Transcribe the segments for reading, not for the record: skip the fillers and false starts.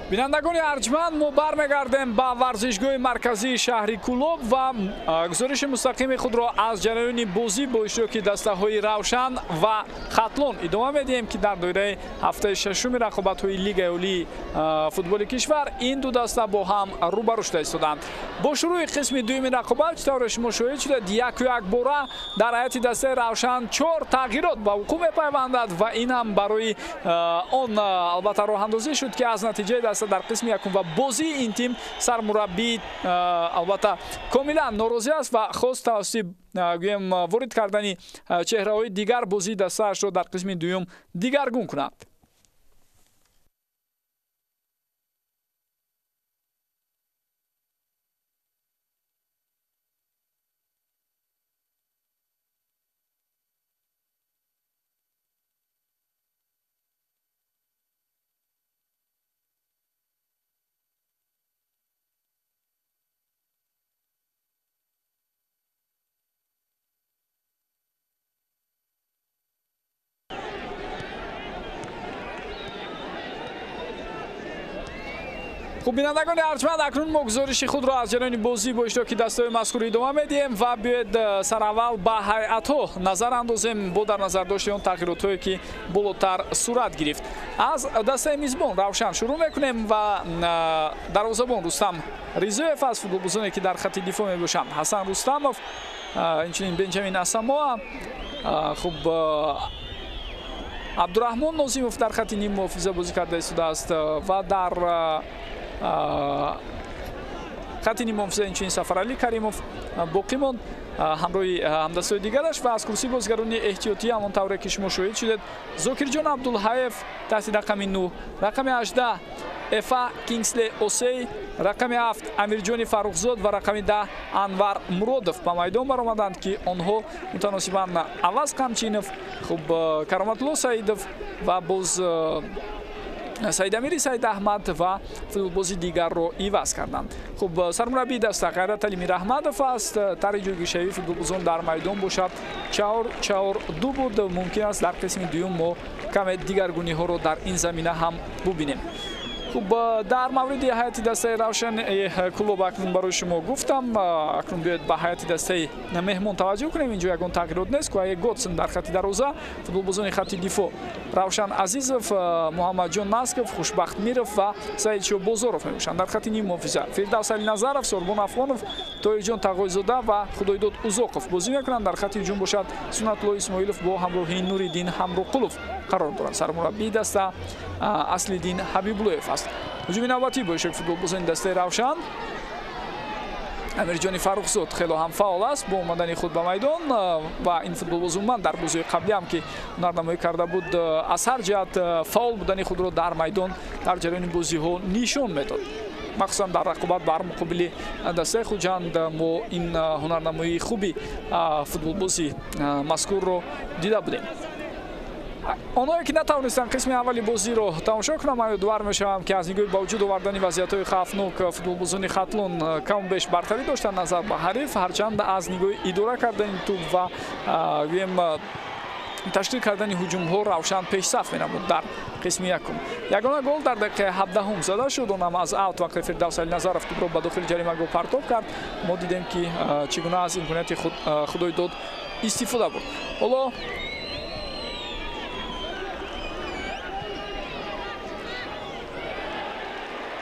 Бинандагони арҷманд, мо бармегардем ба варзишгоҳи марказии шаҳри Кӯлоб ва гузориши мустақими худро аз ҷараёни бозӣ бо иштироки дастаҳои Равшан ва Хатлон идома медиҳем, ки дар доираи ҳафтаи шашуми рақобатҳои Лигаи олии футболи кишвар ин ду даста бо ҳам рӯбарӯ шуда истоданд. Бо шурӯъи қисми дуюми рақобат, чӣ тавре шумо шоҳид шудед, яку як бора дар ҳайати дастаи Равшан 4 тағйирот ба вуқӯъ мепайвандад ва ин ҳам барои он албатта роҳандозӣ шуд, ки аз натиҷаи даста дар қисми якум ва бозии ин тим сармураббӣ албатта комилан норозӣ аст ва хост тавассути гӯем ворид кардани чеҳраҳои дигар бозии дастаашро дар қисми дуюм дигаргун кунад. Хуб, бинандагони арҷманд, акнун мо гузориши худро аз ҷараёни бозӣ бо иштироки дастаҳои мазкур идома медиҳем ва биёед сараввал ба ҳайатҳо назар андозем бо дар назар дошти он тағйиротҳое, ки болотар сурат гирифт. Аз дастаи мизбон Равшан шурӯъ мекунем ва дарвозабон Рустам Ризоев аз футболбозоне, ки дар хати дифоъ мебошанд, Ҳасан Рустамов, инчунин Бенҷамин Асамоа, хуб, Абдураҳмон Нозимов дар хати ниммуҳофиза бозӣ карда истодааст ва дар хати ниммуҳофиза инчунин Сафаралӣ Каримов боқӣ монд ҳамроҳи ҳамдастаҳои дигараш ва аз курсии бозигарони эҳтиётӣ ҳамон тавре ки шумо шоҳид шудед, Зокирҷон Абдулҳаев таҳти рақами 9, рақами 18 Эфа Кингсле Осей, рақами 7 Амирҷони Фаррухзод ва рақами 10 Анвар Муродов ба майдон баромаданд, ки онҳо мутаносибан Аваз Қамчинов, хуб, Кароматулло Саидов ва боз Саидамири Саид Аҳмад ва футболбози дигарро иваз карданд. Хуб, сармураббии даста Ғайратали Мираҳмадов аст. Тарҳи ҷойгиршавии футболбозон дар майдон бошад 4-4-2 буд. Мумкин аст дар қисми дуюм мо каме дигаргуниҳоро дар ин замина ҳам бубинем. Хуб, дар мавриди ҳайати дастаи Равшан Кӯлоб акнун барои шумо гуфтам. Акнун биёед ба ҳайати дастаи меҳмон таваҷҷӯҳ кунем. Инҷо ягон тағйирот нест. Куае Готсен дар хати дарвоза, футболбозони хати дифоъ Равшан Азизов, Муҳаммадҷон Насков, Хушбахт Миров ва Саидшо Бозоров мебошанд. Дар хати ниммуҳофиза Фирдавс Алиназаров, Сорбон Афғонов, Тоирҷон Тағойзода ва Худойдод Узоқов бозӣ мекунанд. Дар хати ҳуҷум бошад Сунатулло Исмоилов бо ҳамроҳии Нуриддин Ҳамроқулов қарор доранд. Сармураббии даста Аслиддин Ҳабибуллоев аст. Ҳуҷуми навбатӣ бо иштироки футболбозони дастаи Равшан. Амирҷони Фаррухзод хело ҳам фаъол аст бо омадани худ ба майдон ва ин футболбоз умуман дар бозиҳои қаблӣ ҳам, ки ҳунарнамоӣ карда буд, аз ҳар ҷиҳат фаъол будани худро дар майдон дар ҷараёни бозиҳо нишон медод. Махсусан дар рақобат бар муқобили дастаи Хуҷанд мо ин ҳунарнамоии хуби футболбози мазкурро дида будем. Онҳое, ки натавонистанд қисми аввали бозиро тамошо кунанд, ман ёдовар мешавам, ки аз нигоҳи ба вуҷуд овардани вазъиятҳои хавфнок футболбозони Хатлон каму беш бартарӣ доштанд назар ба ҳариф, ҳарчанд аз нигоҳи идора кардани тӯб ва гӯем ташкил кардани ҳуҷумҳо Равшан пешсаф менамуд дар қисми якум. Ягона гол дар дақиқаи 17 зада шуд, онам аз аут вақте Фирдавс Алиназаров тӯбро ба дохили ҷаримагоҳ партоб кард. Мо дидем, ки чӣ гуна аз имконияти Худойдод истифода бурд. Ҳоло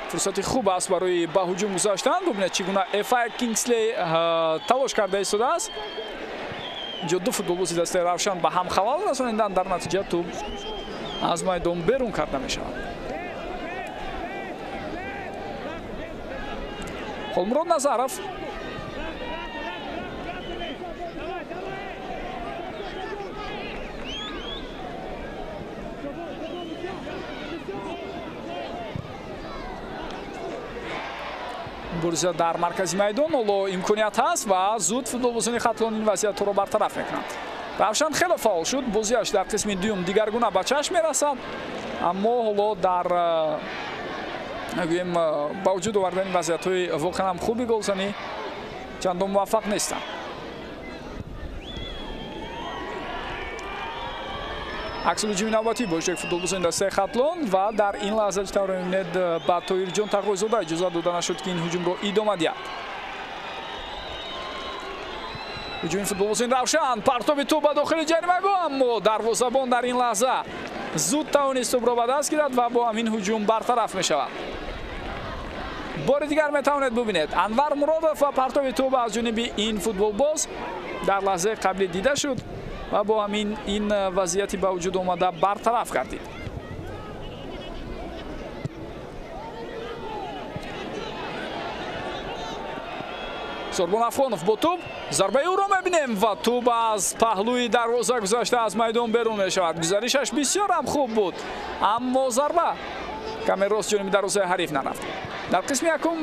фурсати хуб аст барои ба ҳуҷум гузаштан. Бубинед, чӣ гуна Эфа Кингслей талош карда истодааст. Инҷо ду футболбози дастаи Равшан ба ҳам халал расониданд, дар натиҷа тӯб аз майдон берун карда мешавад. Холмурод Назаров мубориза дар маркази майдон, ҳоло имконият ҳаст ва зуд футболбозони Хатлон ин вазъиятро бартараф мекунанд. Равшан хеле фаъол шуд, бозиаш дар қисми дуюм дигаргуна ба чашм мерасад, аммо ҳоло дар гӯем ба вуҷуд овардани вазъиятҳои воқеан ҳам хуби голзанӣ чандон муваффақ нестанд. Аксулҳуҷуми навбатӣ бо иштироки футболбозони дастаи Хатлон ва дар ин лаҳза чӣ тавр мебинед, ба Тоирҷон Тағойзода иҷозат дода нашуд, ки ин ҳуҷумро идома диҳад. Ҳуҷуми футболбозони Равшан, партоби тӯб ба дохили ҷаримагоҳ, аммо дарвозабон дар ин лаҳза зуд тавонист тӯбро ба даст гирад ва бо ҳамин ҳуҷум бартараф мешавад. Бори дигар метавонед бубинед, Анвар Муродов ва партоби тӯб аз ҷониби ин футболбоз дар лаҳзаи қаблӣ дида шуд ва бо ҳамин ин вазъияти ба вуҷуд омада бартараф гардид. Сорбон Афғонов бо тӯб, зарбаи ӯро мебинем ва тӯб аз паҳлӯи дарвоза гузашта аз майдон берун мешавад. Гузаришаш бисёр ҳам хуб буд, аммо зарба каме рост ҷониби дарвозаи ҳариф нарафт. Дар қисми якум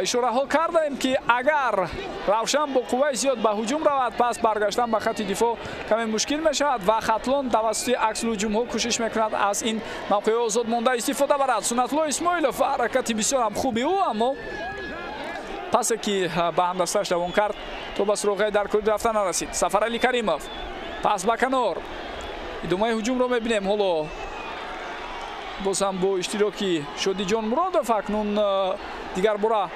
ишораҳо кардаем, ки агар Равшан бо қувваи зиёд ба ҳуҷум равад, пас баргаштан ба хатти дифоъ каме мушкил мешавад ва Хатлон тавассути аксулҳуҷумҳо кӯшиш мекунад аз ин мавқеи озод монда истифода барад. Суннатулло Исмоилов ва ҳаракати бисёр ҳам хуби ӯ, аммо пасе ки ба ҳамдасташ давон кард, то ба суроғаи дар кӯри рафта нарасид. Сафарали Каримов пас ба канор. Идомаи ҳуҷумро мебинем ҳоло боз ҳам бо иштироки Шодиҷон Муродов. Акнун дигар бора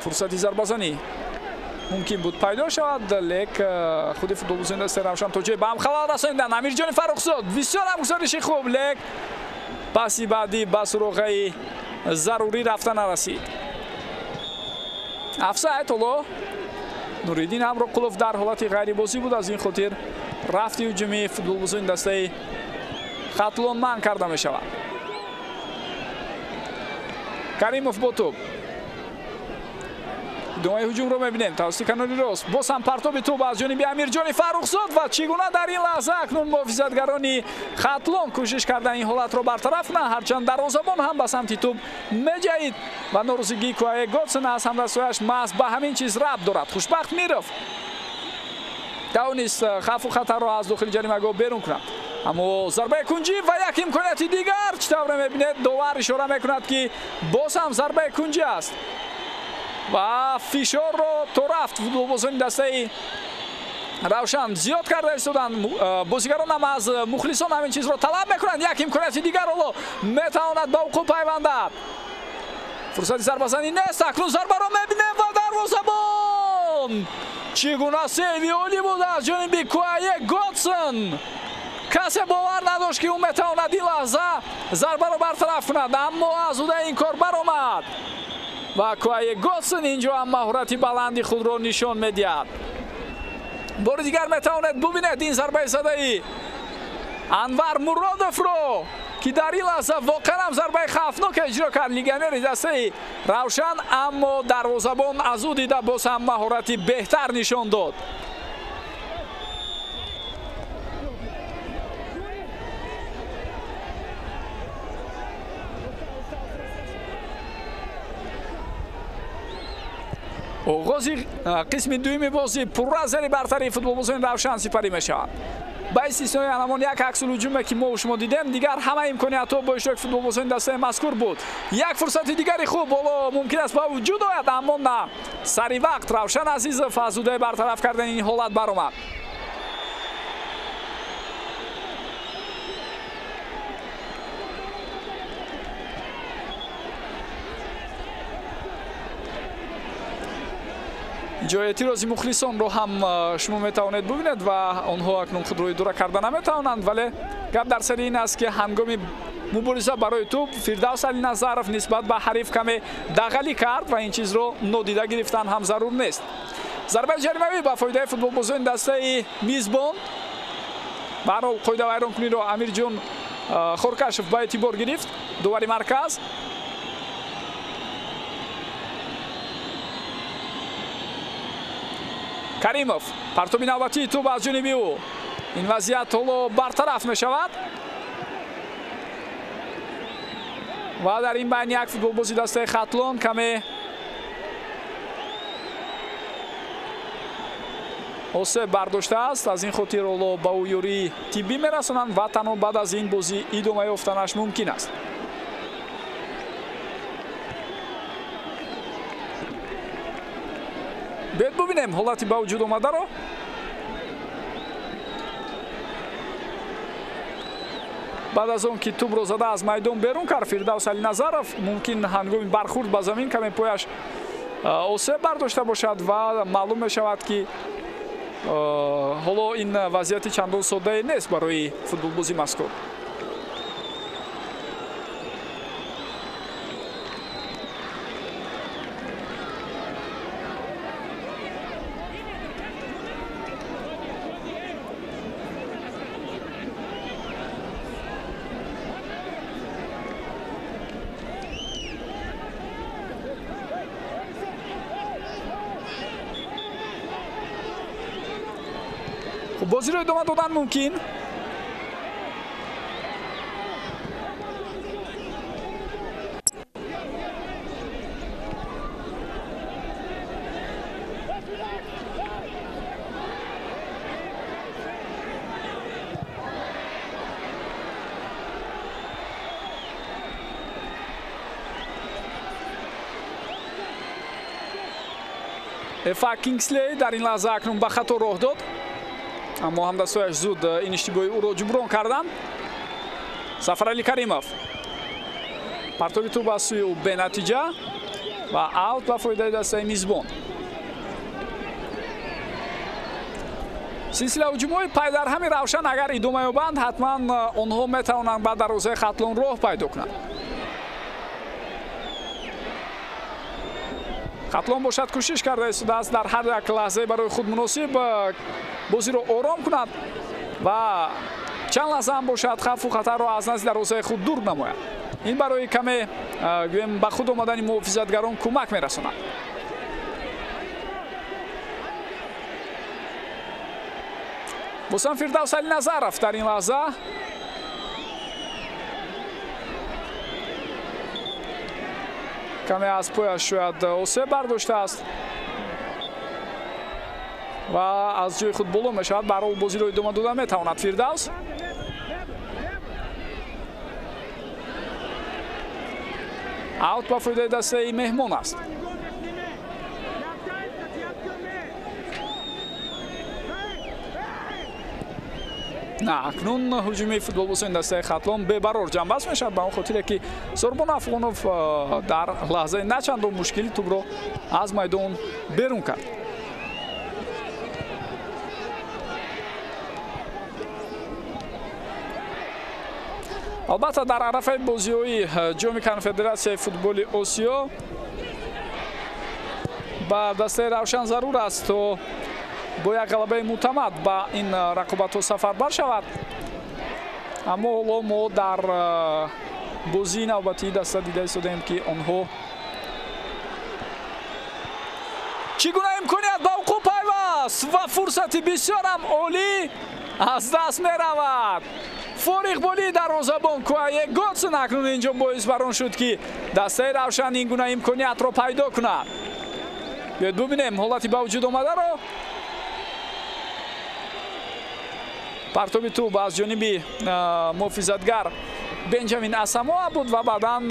фурсати зарбазанӣ мумкин буд пайдо шавад, лек худи футболбозони дастаи Равшан то ҷое ба ҳам халал расонидан. Амирҷони Фаррухзод бисёр ҳам гузориши хуб, лек паси баъдӣ ба суроғаи зарурӣ рафта нарасид. Офсайд ҳоло Нуриддин Ҳамроқулов дар ҳолати ғайрибозӣ буд, аз ин хотир рафти ҳуҷуми футболбозони дастаи Хатлон манъ карда мешавад. Каримов бо тӯб. Идомаи ҳуҷумро мебинем тавассути канори рост. Боз ҳам партоби тӯб аз ҷониби Амирҷони Фаррухзод ва чӣ гуна дар ин лаҳза акнун муҳофизатгарони Хатлон кӯшиш кардан ин ҳолатро бартараф кунанд, ҳарчанд дарвозабон ҳам ба самти тӯб меҷаҳид ва норозигии Куае Готсон аз ҳамдастҳояш маҳз ба ҳамин чиз рабт дорад. Хушбахт Миров тавонист хавфу хатарро аз дохили ҷаримагоҳ берун кунад, аммо зарбаи кунҷӣ ва як имконияти дигар. Чӣ тавре мебинед, довар ишора мекунад, ки боз ҳам зарбаи кунҷӣ аст ва фишорро то рафт футболбозони дастаи Равшан зиёд карда истоданд. Бозигарон ҳам аз мухлисон ҳамин чизро талаб мекунанд. Як имконияти дигар ҳоло метавонад ба вуқӯъ пайвандад. Фурсати зарбазанӣ нест. Акнун зарбаро мебинем ва дарвозабон чӣ гуна сейви олӣ буд аз ҷониби Куае Готсон. Касе бовар надошт, ки ӯ метавонад ин лаҳза зарбаро бартараф кунад, аммо аз ӯда ин кор баромад ва Куае Готсон инҷо ҳам маҳорати баланди худро нишон медиҳад. Бори дигар метавонед бубинед ин зарбаи задаи Анвар Муродовро, ки дар ин лаҳза воқеан ҳам зарбаи хавфнок иҷро кард легионери дастаи Равшан, аммо дарвозабон аз ӯ дида боз ҳам маҳорати беҳтар нишон дод. Оғози қисми дуюми бозӣ пурра зери бартарии футболбозони Равшан сипарӣ мешавад. Ба истиснои ҳамон як аксулҳуҷуме, ки мо шумо дидем, дигар ҳама имкониятҳо бо иштироки футболбозони дастаи мазкур буд. Як фурсати дигари хуб ҳоло мумкин аст ба вуҷуд ояд, аммо на. Сари вақт Равшан Азизов аз ӯдаи бартараф кардани ин ҳолат баромад. Ҷои эътирози мухлисонро ҳам шумо метавонед бубинед ва онҳо акнун худро идора карда наметавонанд, вале гап дар сари ин аст, ки ҳангоми мубориза барои тӯб Фирдавс Алиназаров нисбат ба ҳариф каме дағалӣ кард ва ин чизро нодида гирифтан ҳам зарур нест. Зарбаи ҷаримавӣ ба фоидаи футболбозони дастаи мизбон. Ба ҳар ҳол қоидавайронкуниро Амирҷон Хоркашев ба эътибор гирифт, довари марказ. Каримов партоби навбатии тӯб аз ҷониби ӯ. Ин вазъият ҳоло бартараф мешавад ва дар ин байн як футболбози дастаи Хатлон каме осеб бардоштааст, аз ин хотир ҳоло ба ӯ ёрии тиббӣ мерасонанд ва танҳо баъд аз ин бозӣ идома ёфтанаш мумкин аст. Биёед бубинем ҳолати ба вуҷуд омадаро. Баъд аз он ки тӯбро зада аз майдон берун кард, Фирдавс Алиназаров мумкин ҳангоми бархурд ба замин каме пояш осеб бардошта бошад ва маълум мешавад, ки ҳоло ин вазъияти чандон соддае нест барои футболбози мазкур. Бозиро идома додан мумкин. Эфа Кингслей дар ин лаҳза акнун ба хато роҳ дод, аммо ҳамдастҳояш зуд ин иштибоҳи ӯро ҷуброн карданд. Сафарали Каримов партоби тӯб аз сӯи ӯ бенатиҷа ва аут ба фоидаи дастаи мизбон. Силсила ҳуҷумҳои пайдарҳами Равшан агар идома ёбанд, ҳатман онҳо метавонанд ба дарвозаи Хатлон роҳ пайдо кунанд. Хатлон бошад кӯшиш карда истодааст дар ҳар як лаҳзае барои худ муносиб бозиро ором кунад ва чанд лаҳза ҳам бошад хавфу хатарро аз назди дарвозаи худ дур намояд. Ин барои каме гӯем ба худ омадани муҳофизатгарон кӯмак мерасонад. Босан Фирдавс Алиназаров дар ин лаҳза каме аз пояш шояд осеб бардоштааст ва аз ҷои худ боло мешавад. Ба ҳар ҳол бозиро идома дода метавонад Фирдавс. Аут ба фоидаи дастаи меҳмон аст. На, акнун ҳуҷуми футболбозони дастаи Хатлон бебарор ҷамъбаст мешавад, ба он хотире ки Сорбон Афғонов дар лаҳзаи начандон мушкили тӯбро аз майдон берун кард. Албатта, дар арафаи бозиҳои ҷоми конфедератсияи футболи Осиё ба дастаи Равшан зарур аст то бо як ғалабаи мӯътамад ба ин рақобатҳо сафарбар шавад. Аммо ҳоло мо дар бозии навбатии даста дида истодаем, ки онҳо чӣ гуна имконият ба вуқӯъ пайваст ва фурсати бисёрам олӣ аз даст меравад. Фориғболии дарвозабон Куае Готсон акнун инҷо боис бар он шуд, ки дастаи Равшан ин гуна имкониятро пайдо кунад. Биёед бубинем ҳолати ба вуҷуд омадаро. Партоби тӯб аз ҷониби муҳофизатгар Бенҷамин Асамоа буд ва баъдан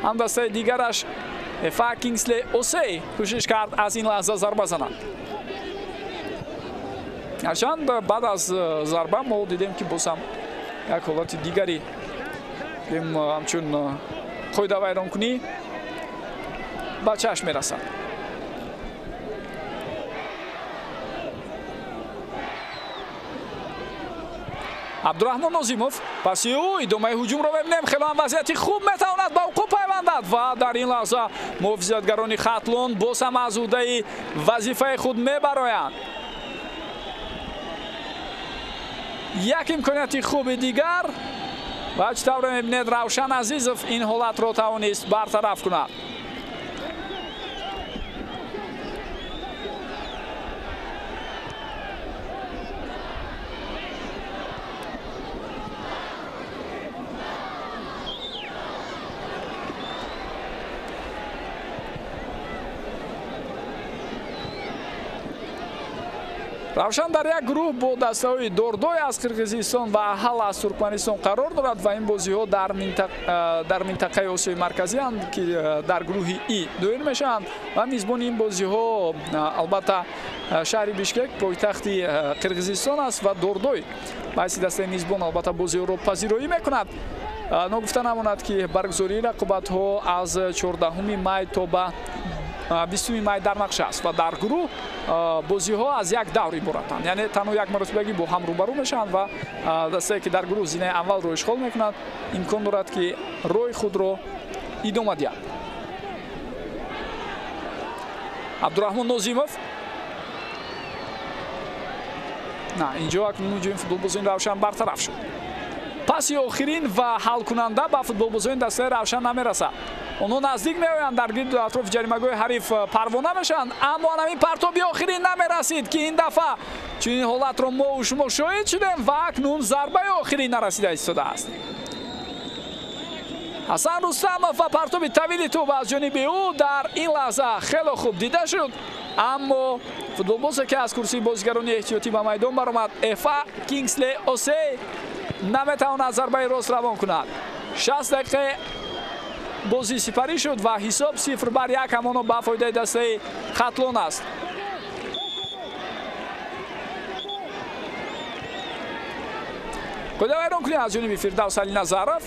ҳамдастаи дигараш Эфа Кингслей Осей кӯшиш кард аз ин лаҳза зарба занад. Ҳарчанд баъд аз зарба мо дидем, ки боз ҳам як ҳолати дигари ҳамчун қоидавайронкунӣ ба чашм мерасад. Абдураҳмон Нозимов паси ӯ идомаи ҳуҷумро мебинем. Хеле ҳам вазъияти хуб метавонад ба вуқӯъ пайвандад ва дар ин лаҳза муҳофизатгарони Хатлон боз ҳам аз ӯҳдаи вазифаи худ мебароянд. Як имконияти хуби дигар ва чӣ тавре мебинед, Равшан Азизов ин ҳолатро тавонист бартараф кунад. Равшан дар як гурӯҳ бо дастаҳои Дордой аз Қирғизистон ва Аҳал аз Туркманистон қарор дорад ва ин бозиҳо дар минтақаи Осиёи Марказианд, ки дар гурӯҳи И доир мешаванд ва мизбони ин бозиҳо албатта Шаҳри Бишкек пойтахти Қирғизистон аст ва Дордой ба ҳайси дастаи мизбон албатта бозиҳоро пазироӣ мекунад. Ногуфта намонад, ки баргузории рақобатҳо аз 14 май то ба 20 май дар нақша аст ва дар гурӯҳ бозиҳо аз як давр иборатанд, яъне танҳо як маротибагӣ бо ҳам рӯбарӯ мешаванд ва дастае, ки дар гурӯҳ зинаи аввалро ишғол мекунад, имкон дорад, ки роҳи худро идома диҳад. Абдураҳмон Нозимов. На, инҷо акнун ҳуҷуми футболбозони Равшан бартараф шуд. Паси охирин ва ҳалкунанда ба футболбозони дастаи Равшан намерасад. Онҳо наздик меоянд, дар гирду атрофи ҷаримагоҳи ҳариф парвона мешаванд, аммо ҳамин партоби охирин намерасид, ки ин дафъа чунин ҳолатро мо шумо шоҳид шудем ва акнун зарбаи охирин нарасида истодааст. Ҳасан Рустамов ва партоби тавили тӯб аз ҷониби ӯ дар ин лаҳза хеле хуб дида шуд, аммо футболбозе, ки аз курсии бозигарони эҳтиётӣ ба майдон баромад, Эфа Кингсле Осей, наметавонад зарбаи рост равон кунад. 60 дақиқа бозӣ сипарӣ шуд ва ҳисоб 0-1 ҳамоно ба фоидаи дастаи Хатлон аст. Қоидавайронкунӣ аз ҷониби Фирдавс Алиназаров.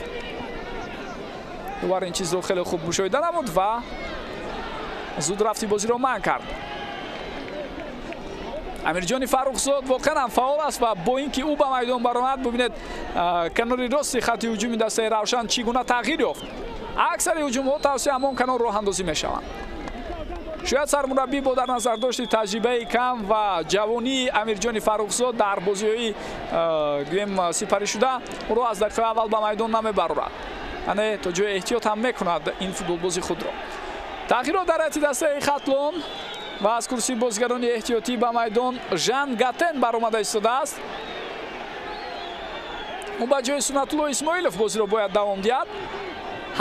Довар ин чизро хеле хуб мушоҳида намуд ва зуд рафти бозиро манъ кард. Амирҷони Фаррухзод воқеан ҳам фаъол аст ва бо ин ки ӯ ба майдон баромад, бубинед, канори рости хати ҳуҷуми дастаи Равшан чӣ гуна тағйир ёфт. Аксари ҳуҷумҳо тавассути ҳамон канор роҳандозӣ мешаванд. Шояд сармураббӣ бо дар назардошти таҷрибаи кам ва ҷавонии Амирҷони Фаррухзод дар бозиҳои гӯем сипарӣшуда ӯро аз дақиқаи аввал ба майдон намебарорад, яъне то ҷои эҳтиёт ҳам мекунад ин футболбози худро. Тағйирот дар ҳайати дастаи Хатлон ва аз курсии бозигарони эҳтиётӣ ба майдон Жан Гатен баромада истодааст. Ӯ ба ҷои Сунатулло Исмоилов бозиро бояд давом диҳад.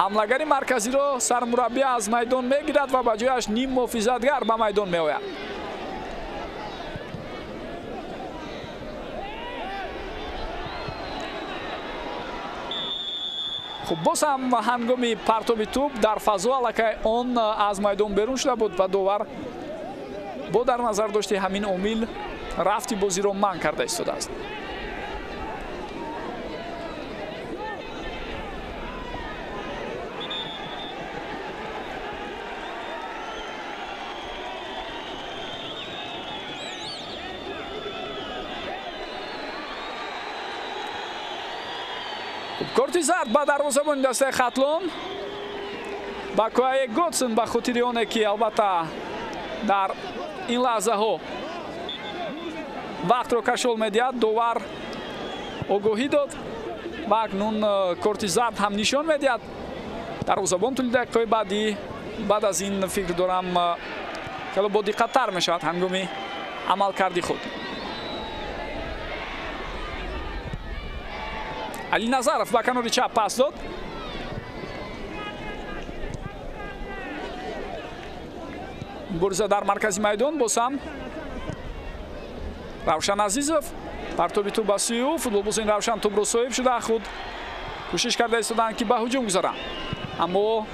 Ҳамлагари марказиро сармураббӣ аз майдон мегирад ва ба ҷояш ним муҳофизатгар ба майдон меояд. Хуб, боз ҳам ҳангоми партоби тӯб дар фазо аллакай он аз майдон берун шуда буд ва довар бо дар назар дошти ҳамин омил рафти бозиро манъ карда истодааст. Корти зард ба дарвозабони дастаи Хатлон, ба Куае Готсен, ба хотири оне ки албатта дар ин лаҳзаҳо вақтро кашол медиҳад, довар огоҳӣ дод ва акнун корти зард ҳам нишон медиҳад. Дарвозабон тӯли дақиқаҳои баъдӣ баъд аз ин фикр дорам хеле бодиққаттар мешавад ҳангоми амалкарди худ. Алиназаров ба канори чап пас дод. Мубориза дар маркази майдон боз ҳам Равшан Азизов. Партоби тӯб ба сӯи ӯ. Футболбозони Равшан тӯбро соҳиб шуда худ кӯшиш карда истоданд, ки ба ҳуҷум гузаранд, аммо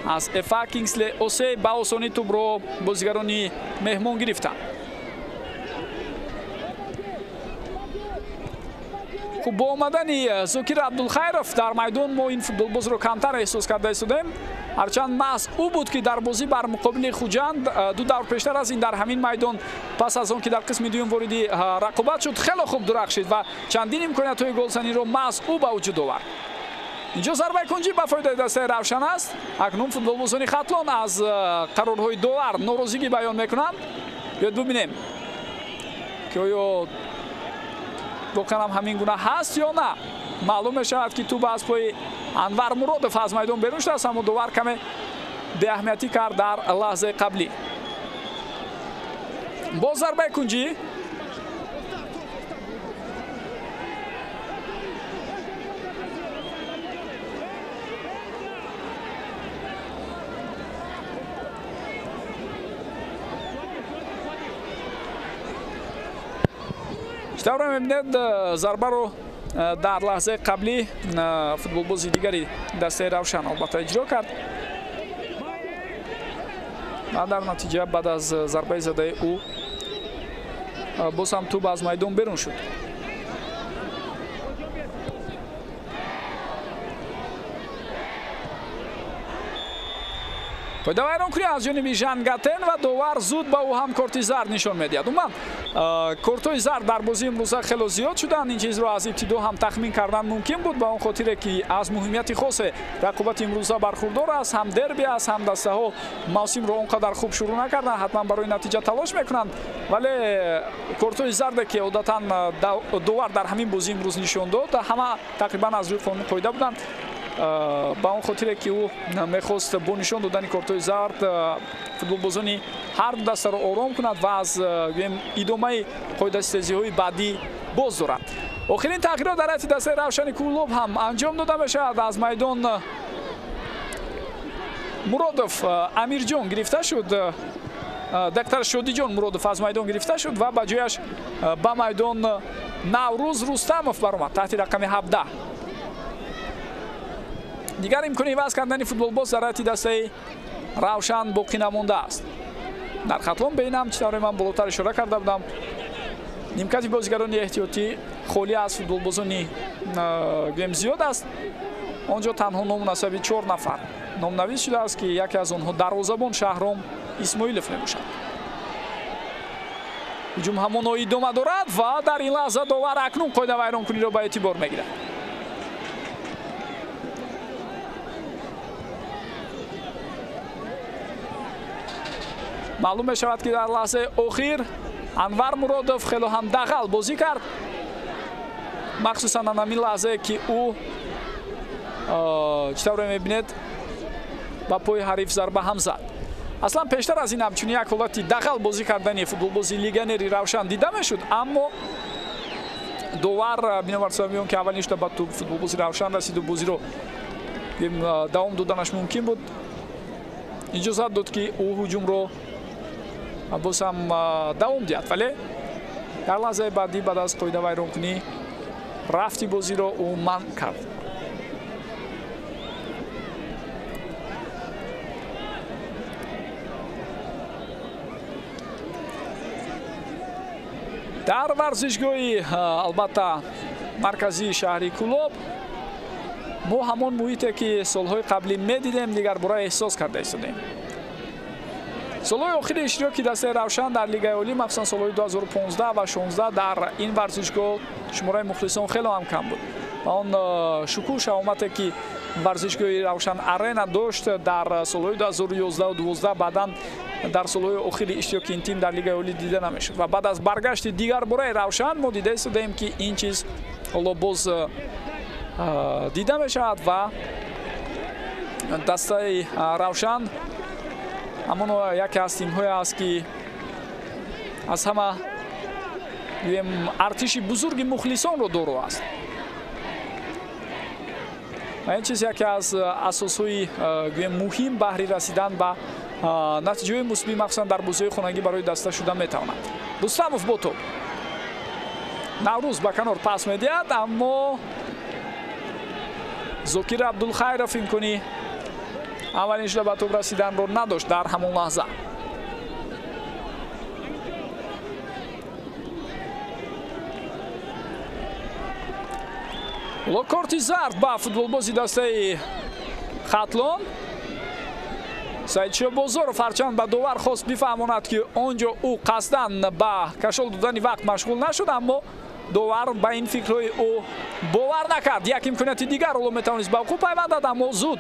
аз Эфа Кингсле Осей ба осонӣ тӯбро бозигарони меҳмон гирифтанд. Хуб, бо омадани Зокир Абдулхайров дар майдон мо ин футболбозро камтар эҳсос карда истодем. Ҳарчанд маҳз ӯ буд, ки дар бозӣ бар муқобили Хуҷанд ду давр пештар аз ин дар ҳамин майдон пас аз он ки дар қисми дуюм вориди рақобат шуд, хеле хуб дурахшид ва чандин имкониятҳои голзаниро маҳз ӯ ба вуҷуд овард. Инҷо зарбаи кунҷӣ ба фоидаи дастаи Равшан аст. Акнун футболбозони Хатлон аз қарорҳои довар норозигӣ баён мекунанд. Биёед бубинем, ки оё воқеан ҳам ҳамин гуна ҳаст ё на. Маълум мешавад, ки тӯб аз пои Анвар Муродов аз майдон берун шудааст, аммо довар каме беаҳамиятӣ кард дар лаҳзаи қаблӣ. Боз зарбаи кунҷӣ. Чӣ мебинед, зарбаро дар лаҳзаи қаблӣ футболбози дигари дастаи Равшан албатта иҷро кард ва дар натиҷа баъд аз зарбаи задаи ӯ Боз ҳам тӯб аз майдон берун шуд. Қоидавайронкунӣ аз ҷониби Жан Гатен ва довар зуд ба ӯ ҳам корти зард нишон медиҳад. Умуман кортҳои зард дар бозии имрӯза хело зиёд шуданд. Ин чизро аз ибтидо ҳам тахмин кардан мумкин буд, ба он хотире ки аз муҳимияти хосе рақобати имрӯза бархурдор аст. Ҳам дерби аст, ҳам дастаҳо мавсимро он қадар хуб шурӯъ накарданд, ҳатман барои натиҷа талош мекунанд. Вале кортҳои зарде ки одатан довар дар ҳамин бозии имрӯз нишон дод, ҳама тақрибан аз рӯи қонуни қоида буданд. Ба он хотире ки ӯ мехост бо нишон додани кортҳои зард футболбозони ҳар ду дастаро ором кунад ва аз идомаи қоидаситезиҳои баъдӣ боз дорад. Охирин тағйирот дар ҳайати дастаи Равшани Кӯлоб ҳам анҷом дода мешавад. Аз майдон Муродов Амирҷон гирифта шуд, доктор Шодиҷон Муродов аз майдон гирифта шуд ва ба ҷояш ба майдон Наврӯз Рустамов баромад таҳти рақами 17. Дигар имкони иваз кардани футболбоз дар ҳайати дастаи Равшан боқӣ намондааст. Дар Хатлон бeinам чӣ тавре ман болотар ишора карда будам, нимкати бозигарони эҳтиётӣ холӣ аз футболбозони гӯем зиёд аст. Он ҷо танҳо ному насаби 4 нафар номнавис шудааст, ки яке аз онҳо дарвозабон Шаҳром Исмоилов мебошад. Ҳуҷум ҳамоно идома дорад ва дар ин лаҳза довар акнун қоидавайронкуниро ба эътибор мегирад. Маълум мешавад, ки дар лаҳзаи охир Анвар Муродов хело ҳам дағал бозӣ кард, махсусан ҳамин лаҳзае ки ӯ чӣ тавре мебинед ба пои ҳариф зарба ҳам зад. Аслан пештар аз ин ҳамчунин як ҳолати дағал бозӣ кардани футболбози легионери Равшан дида мешуд, аммо довар бинобар сабаби он ки аввалин шуда ба тӯб футболбози Равшан расиду бозиро давом доданаш мумкин буд, иҷозат дод, ки ӯ ҳуҷумро боз ҳам давом диҳад. Вале дар лаҳзаи баъдӣ баъд аз қоидавайронкунӣ рафти бозиро ӯ манъ кард. Дар варзишгоҳи албатта марказии шаҳри Кӯлоб мо ҳамон муҳите ки солҳои қаблӣ медидем, дигарбора эҳсос карда истодем. Солҳои охири иштироки дастаи Равшан дар Лигаи Олӣ, махсусан солҳои 2015 ва 16, дар ин варзишгоҳ шумораи мухлисон хело ҳам кам буд ва он шукӯҳ шаҳомате ки варзишгоҳи Равшан Арена дошт дар солҳои 2011 ва 12, баъдан дар солҳои охири иштироки ин тим дар Лигаи Олӣ дида намешуд. Ва баъд аз баргашти дигарбораи Равшан мо дида истодаем, ки ин чиз ҳоло боз дида мешавад ва дастаи Равшан ҳамон яке аз тимҳое аст, ки аз ҳама артиши бузурги мухлисонро доро аст. Ва ин чиз яке аз асосҳои гӯем муҳим баҳри расидан ба натиҷаҳои мусбӣ, махсусан дар бозиҳои хонагӣ барои даста шуда метавонад. Рустамов бо тӯб, Наврӯз ба канор пас медиҳад, аммо Зокир Абдулхайров имкони аввалин шуда ба тӯб расиданро надошт дар ҳамон лаҳза. Ҳоло корти зард ба футболбози дастаи Хатлон Саидшо Бозоров, ҳарчанд ба довар хост бифаҳмонад, ки он ҷо ӯ қасдан ба кашол додани вақт машғул нашуд, аммо довар ба ин фикрҳои ӯ бовар накард. Як имконияти дигар ҳоло метавонист ба ҳуқуқ пайвандад, аммо зуд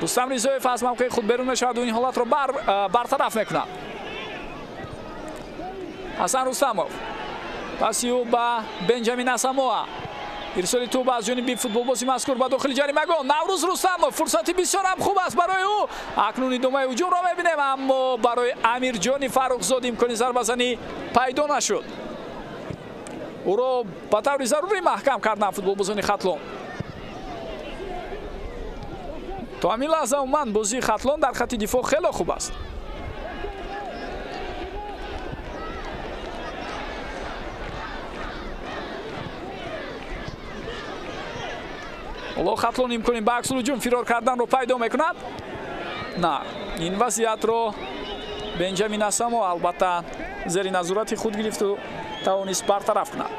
Рустам Ризоев аз мавқеи худ берун мешавад ва ин ҳолатро бартараф мекунад. Ҳасан Рустамов паси ӯ ба Бенҷамин Асамоа, ирсоли тӯб аз ҷониби футболбози мазкур ба дохили ҷаримагоҳ. Наврӯз Рустамов, фурсати бисёр ҳам хуб аст барои ӯ. Акнун идомаи ҳуҷумро мебинем, аммо барои Амирҷони Фаррухзод имкони зарбазанӣ пайдо нашуд. Ӯро ба таври зарурӣ маҳкам карданд футболбозони Хатлон. То ҳамин лаҳза умуман бозии Хатлон дар хатти дифоъ хело хуб аст. Ҳоло Хатлон имкони ба аксулҳуҷум фирор карданро пайдо мекунад. На, ин вазъиятро Бенҷамин Асамо албатта Зери назорати худ гирифту тавонист бартараф кунад.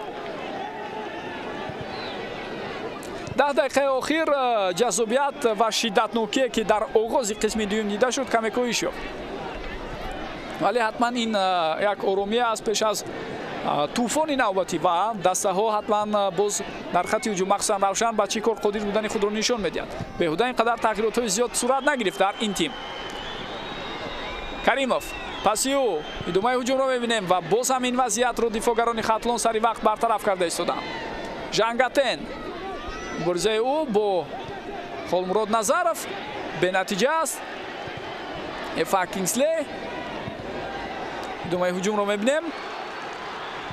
10 дақиқаи охир ҷаззобият ва шиддатнокие, ки дар оғози қисми дуюм дида шуд, каме коҳиш ёфт. Вале ҳатман ин як оромия аст пеш аз тӯфони навбатӣ ва дастаҳо ҳатман боз дар хати ҳуҷум, махсусан Равшан, ба чӣ кор қодир будани худро нишон медиҳад. Беҳуда ин қадар тағйиротҳои зиёд сурат нагирифт дар ин тим. Каримов паси ӯ, идомаи ҳуҷумро мебинем ва боз ҳам ин вазъиятро дифоъгарони Хатлон сари вақт бартараф карда истоданд. Жангатен, муборизаи ӯ бо Холмурод Назаров бенатиҷа аст. Эфа Кингслей, идомаи ҳуҷумро мебинем.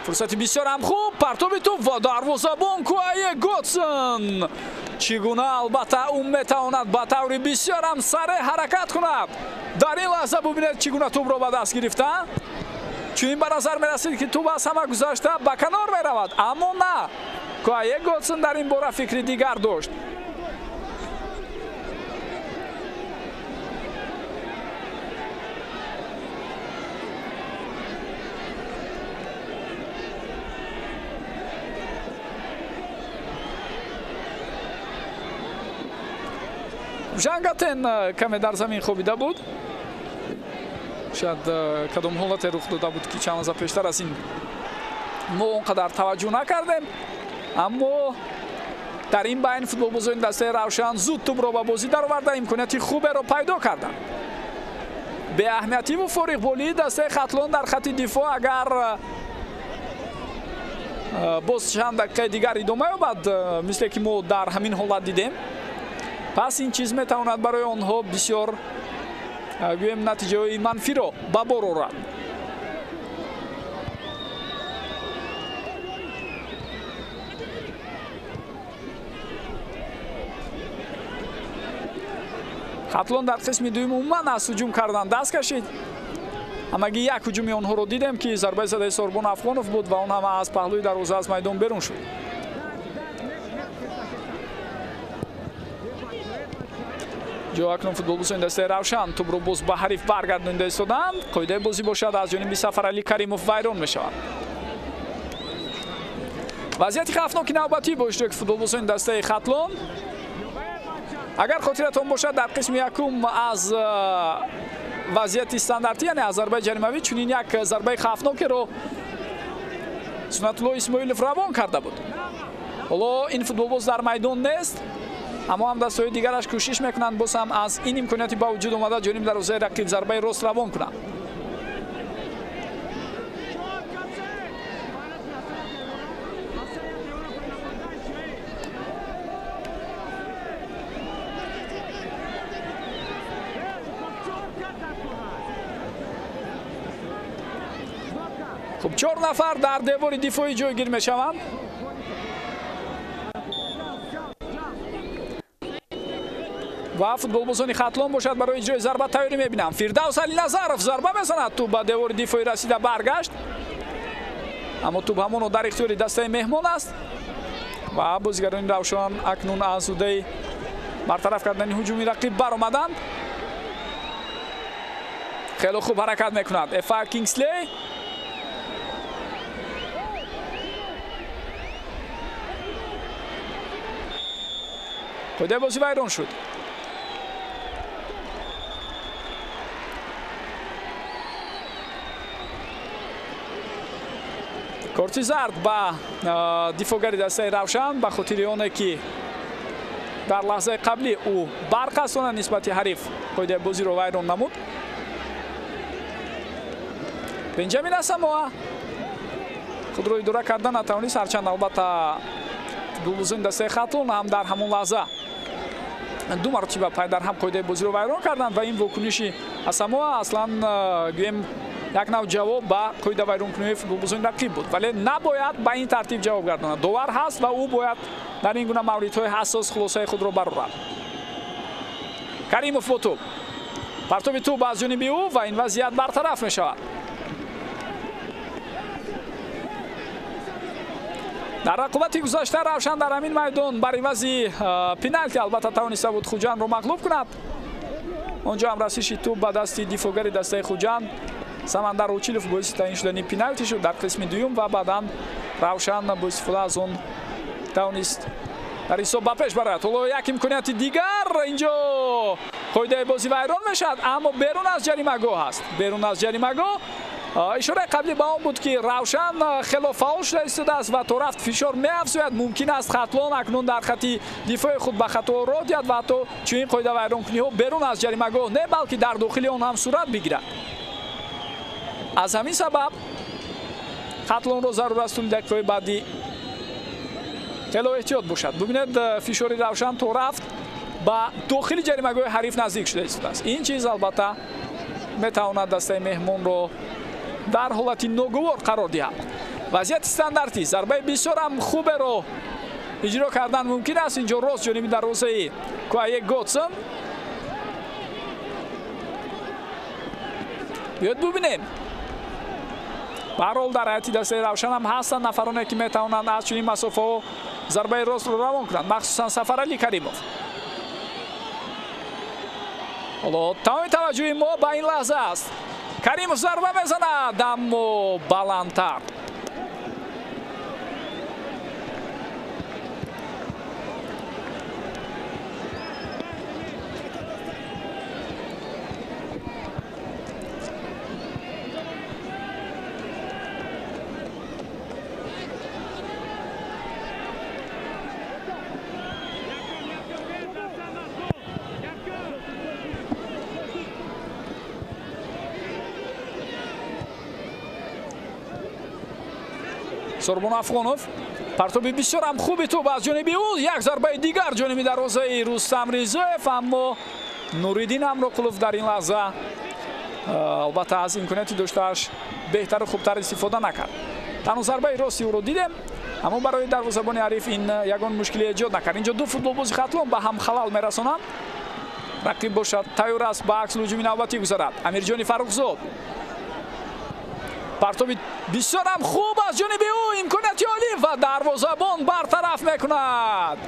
Фурсати бисёр ҳам хуб, партоби тӯб ва дарвозабон Куае Готсон. Чӣ гуна албатта ӯ метавонад ба таври бисёр ҳам сареъ ҳаракат кунад. Дар ин лаҳза бубинед, чӣ гуна тӯбро ба даст гирифта. Чунин ба назар мерасид, ки тӯб аз ҳама гузашта ба канор меравад, аммо на. Куае Готсон дар ин бора фикри дигар дошт. Жангатен каме дар замин хобида буд. Шояд кадом ҳолате рух дода буд, ки чанд лаҳза пештар аз ин мо он қадар таваҷҷӯҳ накардем, аммо дар ин байн футболбозони дастаи Равшан зуд тӯбро ба бозӣ дароварда, имконияти хуберо пайдо карданд. Беаҳамиятиву фориғболии дастаи Хатлон дар хати дифоъ агар боз чанд дақиқаи дигар идома ёбад, мисле ки мо дар ҳамин ҳолат дидем, пас ин чиз метавонад барои онҳо бисёр, гӯем, натиҷаҳои манфиро ба бор орад. Хатлон дар қисми дуюм умуман аз ҳуҷум кардан даст кашид. Ҳамагӣ як ҳуҷуми онҳоро дидем, ки зарбаи задаи Сорбон Афғонов буд ва он ҳама аз паҳлӯи дарвоза аз майдон берун шуд. Ҷо акнун футболбозони дастаи Равшан тӯбро боз ба ҳариф баргардонида истоданд. Қоидаи бозӣ бошад аз ҷониби Сафаралӣ Каримов вайрон мешавад. Вазъияти хавфноки навбатӣ бо иштироки футболбозони дастаи Хатлон. Агар хотиратон бошад, дар қисми якум аз вазъияти стандартӣ, яъне аз зарбаи ҷаримавӣ, чунин як зарбаи хавфнокеро Сунатулло Исмоилов равон карда буд. Ҳоло ин футболбоз дар майдон нест, аммо ҳамдастҳои дигараш кӯшиш мекунанд боз ҳам аз ин имконияти ба вуҷуд омада ҷониби дарвозаи рақиб зарбаи рост равон кунанд. Хуб, 4 нафар дар девори дифоӣ ҷойгир мешаванд. Ва футболбозони Хатлон бошад барои иҷрои зарба тайёрӣ мебинанд. Фирдавс Алиназаров зарба мезанад, тӯб ба девори дифоӣ расида баргашт, аммо тӯб ҳамоно дар ихтиёри дастаи меҳмон аст ва бозигарони Равшан акнун аз ҳудаи бартараф кардани ҳуҷуми рақиб баромаданд. Хеле хуб ҳаракат мекунад Эфа Кингслей. Қоидаи бозӣ вайрон шуд. Корти зард ба дифоъгари дастаи Равшан ба хотири оне, ки дар лаҳзаи қаблӣ ӯ барқасона нисбати ҳариф қоидаи бозиро вайрон намуд. Бенҷамин Асамоа худро идора карда натавонист, ҳарчанд албатта футболбозони дастаи Хатлон ҳам дар ҳамон лаҳза ду маротиба пай дар ҳам қоидаи бозиро вайрон карданд ва ин вокуниши Асамоа аслан, гӯем, як нав ҷавоб ба қоида вайронкуниҳои футболбозони рақиб буд, вале набояд ба ин тартиб ҷавоб гардонад. Довар ҳаст ва ӯ бояд дар ин гуна мавридҳои ҳассос хулосаи худро барорад. Каримов бо тӯб, партоби тӯб аз ҷониби ӯ ва ин вазъият бартараф мешавад. Дар рақобати гузашта Равшан дар ҳамин майдон бар ивази пеналти албатта тавониста буд Хуҷандро мағлуб кунад. Он ҷо ҳам расиши тӯб ба дасти дифоъгари дастаи Хуҷанд Самандар Училов боиси таъин шудани пеналти шуд дар қисми дуюм ва баъдан Равшан бо истифода аз он тавонист дар ҳисоб ба пеш барад. Ҳоло як имконияти дигар, инҷо қоидаи бозӣ вайрон мешавад, аммо берун аз ҷаримагоҳ аст. Берун аз ҷаримагоҳ. Ишораи қаблӣ ба он буд, ки Равшан хело фаъол шуда истодааст ва то рафт фишор меафзояд. Мумкин аст Хатлон акнун дар хати дифои худ ба хато роҳ диҳад ва ҳатто чунин қоида вайронкуниҳо берун аз ҷаримагоҳ не, балки дар дохили он ҳам сурат бигирад. Аз ҳамин сабаб Хатлонро зарур аст тӯли дақиқаҳои баъдӣ хело эҳтиёт бошад. Бубинед, фишори Равшан то рафт ба дохили ҷаримагоҳи ҳариф наздик шуда истодааст. Ин чиз албатта метавонад дастаи меҳмонро дар ҳолати ногувор қарор диҳад. Вазъияти стандартӣ, зарбаи бисёрам хуберо иҷро кардан мумкин аст. Инҷо рост ҷониби дарвозаи Куае Готсон. Биёед бубинем. Ба ҳар ҳол дар ҳайати дастаи Равшан ҳам ҳастанд нафароне, ки метавонанд аз чунин масофаҳо зарбаи ростро равон кунанд, махсусан Сафаралӣ Каримов. Ҳоло тамоми таваҷҷӯҳи мо ба ин лаҳза аст. Каримов зарба мезанад, аммо баландтар. Сорбон Афғонов, партоби бисёрам хуби тӯб аз ҷониби ӯ, як зарбаи дигар ҷониби дарвозаи Рустам Ризоев, аммо Нуриддин Амроқулов дар ин лаҳза албатта аз имконияти доштааш беҳтару хубтар истифода накард. Танҳо зарбаи рости ӯро дидем, аммо барои дарвозабони ҳариф ин ягон мушкиле эҷод накард. Инҷо ду футболбози Хатлон ба ҳам халал мерасонанд. Рақиб бошад тайёр аст ба аксул ҳуҷуми навбатӣ гузарад. Амирҷони Фаррухзод, партоби бисёрам хуб аз ҷониби ӯ, имконияти олӣ ва дарвозабон бартараф мекунад.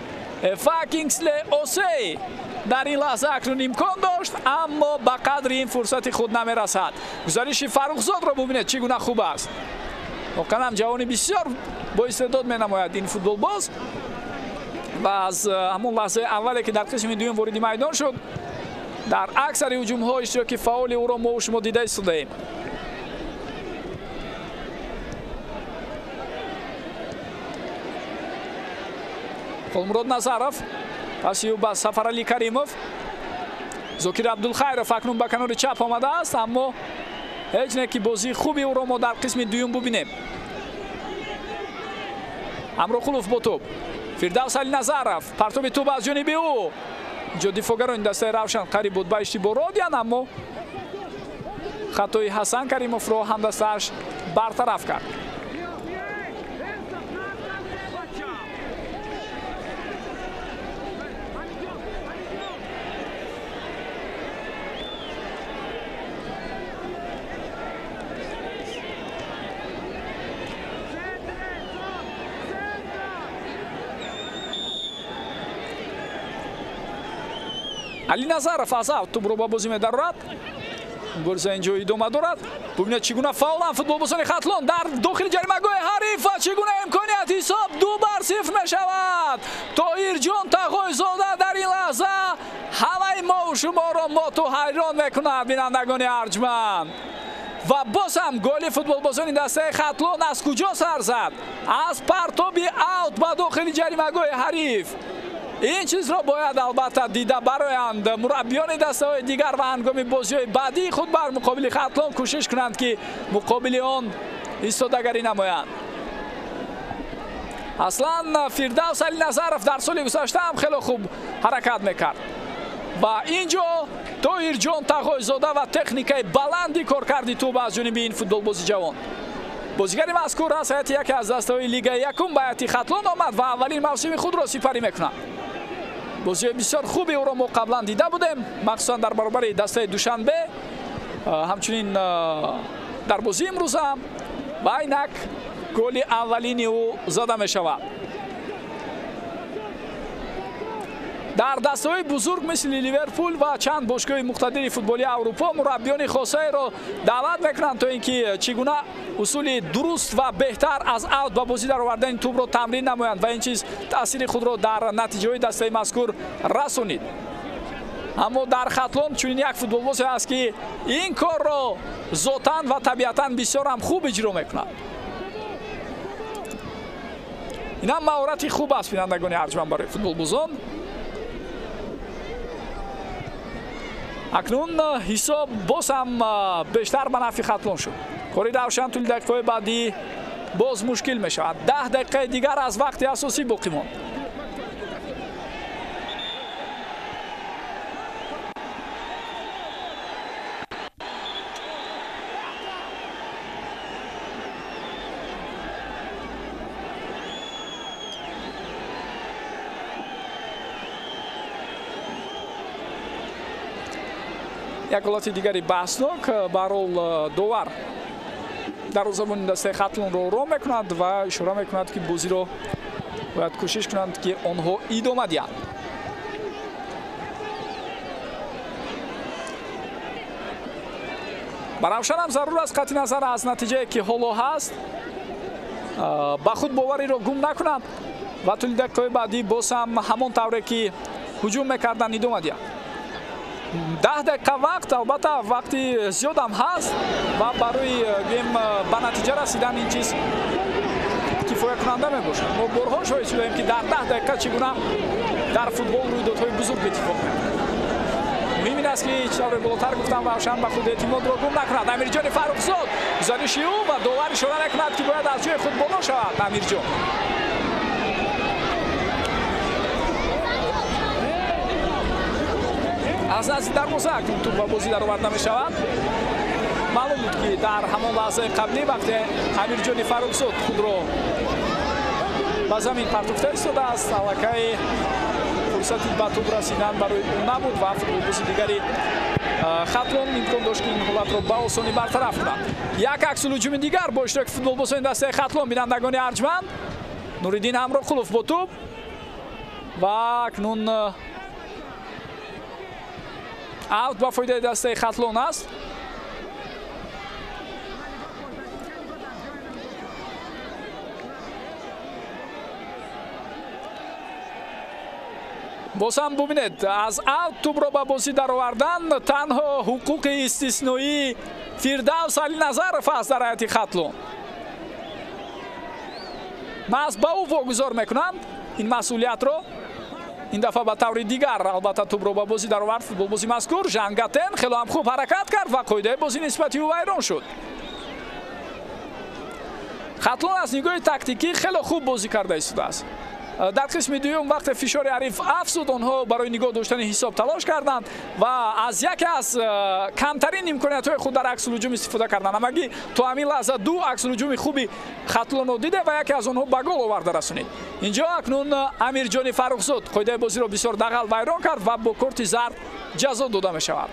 Эфа Кингсле Осей дар ин лаҳза акнун имкон дошт, аммо ба қадри ин фурсати худ намерасад. Гузариши Фаррухзодро бубинед, чӣ гуна хуб аст. Воқеан ҳам ҷавони бисёр боистеъдод менамояд ин футболбоз ва аз ҳамон лаҳзаи аввале, ки дар қисми дуюм вориди майдон шуд, дар аксари ҳуҷумҳо иштироки фаъоли ӯро мо шумо дида истодаем. Холмурод Назаров, паси ӯ ба Сафаралӣ Каримов. Зокир Абдулхайров акнун ба канори чап омадааст, аммо ҳеҷ не ки бозии хуби ӯро мо дар қисми дуюм бубинем. Амроқулов бо тӯб, Фирдавс Алиназаров, партоби тӯб аз ҷониби ӯ. Инҷо дифоъгарони дастаи Равшан қариб буд ба иштибоҳ роҳ диҳанд, аммо хатои Ҳасан Каримовро ҳамдастааш бартараф кард. Али Назаров аз аут тӯбро ба бозӣ медарорад. Мубориза инҷо идома дорад. Бубинед, чӣ гуна фаъоланд футболбозони Хатлон дар дохили ҷаримагоҳи ҳариф ва чӣ гуна имконият. Ҳисоб 2-0 мешавад. Тоҳирҷон Тағойзода дар ин лаҳза ҳамаи мову шуморо моту ҳайрон мекунад, бинандагони арҷманд. Ва боз ҳам голи футболбозони дастаи Хатлон аз куҷо сар зад? Аз партоби аут ба дохили ҷаримагоҳи ҳариф. Ин чизро бояд албатта дида бароянд мураббиёни дастаҳои дигар ва ҳангоми бозиҳои баъдии худ бар муқобили Хатлон кӯшиш кунанд, ки муқобили он истодагарӣ намоянд. Аслан Фирдавс Алиназаров дар соли гузашта ҳам хеле хуб ҳаракат мекард ва инҷо Тоҳирҷон Тағойзода ва техникаи баланди коркарди тӯб аз ҷониби ин футболбози ҷавон. Бозигари мазкур аз ҳайати яке аз дастаҳои лигаи якум ба ҳайати Хатлон омад ва аввалин мавсими худро сипарӣ мекунад. Бозиҳои бисёр хуби ӯро мо қаблан дида будем, махсусан дар баробари дастаи Душанбе, ҳамчунин дар бозии имрӯза ва инак голи аввалини ӯ зада мешавад. Дар дастаҳои бузург мисли Ливерпул ва чанд бошгоҳи муқтадири футболи Аврупо мураббиёни хосаеро даъват мекунанд, то ин ки чӣ гуна усули дуруст ва беҳтар аз аут ба бозӣ даровардани тӯбро тамрин намоянд ва ин чиз таъсири худро дар натиҷаҳои дастаи мазкур расонид. Аммо дар Хатлон чунин як футболбозе аст, ки ин корро зотан ва табиатан бисёр ҳам хуб иҷро мекунад. Инам маҳорати хуб аст, бинандагони арҷманд, барои футболбозон. Акнун ҳисоб боз ҳам бештар ба нафъи Хатлон шуд. Кори Равшан тӯли дақиқаҳои баъдӣ боз мушкил мешавад. 10 дақиқаи дигар аз вақти асосӣ боқӣ монд. Як ҳолати дигари баҳснок, баҳрол довар дарвозабони дастаи Хатлонро ором мекунад ва ишора мекунад, ки бозиро бояд кӯшиш кунанд, ки онҳо идома диҳанд. Ба Равшанам зарур аст, қатъи назар аз натиҷае ки ҳоло ҳаст, ба худ бовариро гум накунанд ва тӯли дақиқаҳои баъдӣ боз ҳам ҳамон тавре ки ҳуҷум мекарданд идома диҳанд. 10 дақиқа вақт, албатта вақти зиёдам ҳаст ва барои гем ба натиҷа расидан ин чиз кифоякунанда мебошад. Мо борҳо шоҳид шудаем, ки дар 10 дақиқа чӣ гуна дар футбол рӯйдодҳои бузург иттифоқ меафтад. Муҳим ин аст, ки чӣ тавре болотар гуфтам, Равшан ба худ эътимодро гум накунад. Амирҷони Фаррухзод гузариши ӯ ва довар ишора мекунад, ки бояд аз ҷои худ боло шавад Амирҷон. Аз назди дарвоза акнун тӯб ба бозӣ дароварда мешавад. Маълум буд, ки дар ҳамон лаҳзаи қаблӣ вақте Амирҷони Фаррухзод худро ба замин партофта истодааст, аллакай фурсати ба тӯб расидан барои ӯ набуд ва футболбози дигари Хатлон имкон дошт, ки ин ҳолатро ба осонӣ бартараф кунад. Як аксулҳуҷуми дигар бо иштироки футболбозони дастаи Хатлон, бинандагони арҷманд. Нуриддин Ҳамроқулов бо тӯб ва акнун аут ба фоидаи дастаи Хатлон аст. Боз ҳам бубинед, аз аут тӯбро ба бозӣ даровардан танҳо ҳуқуқи истисноии Фирдавс Алиназаров аст дар ҳайати Хатлон. Маҳз ба ӯ вогузор мекунанд ин масъулиятро. Ин дафъа ба таври дигар албатта тӯбро ба бозӣ даровард футболбози мазкур. Жангатен хело ҳам хуб ҳаракат кард ва қоидаи бозӣ нисбати ӯ вайрон шуд. Хатлон аз нигоҳи тактикӣ хело хуб бозӣ карда истодааст. Дар қисми дуюм вақте фишори ҳариф афзуд, онҳо барои нигоҳ доштани ҳисоб талош карданд ва аз яке аз камтарин имкониятҳои худ дар аксулҳуҷум истифода карданд. Ҳамагӣ то ҳамин лаҳза 2 аксулҳуҷуми хуби Хатлонро диде ва яке аз онҳо ба гол оварда расонид. Инҷо акнун Амирҷони Фаррухзод қоидаи бозиро бисёр дағал вайрон кард ва бо корти зард ҷазо дода мешавад.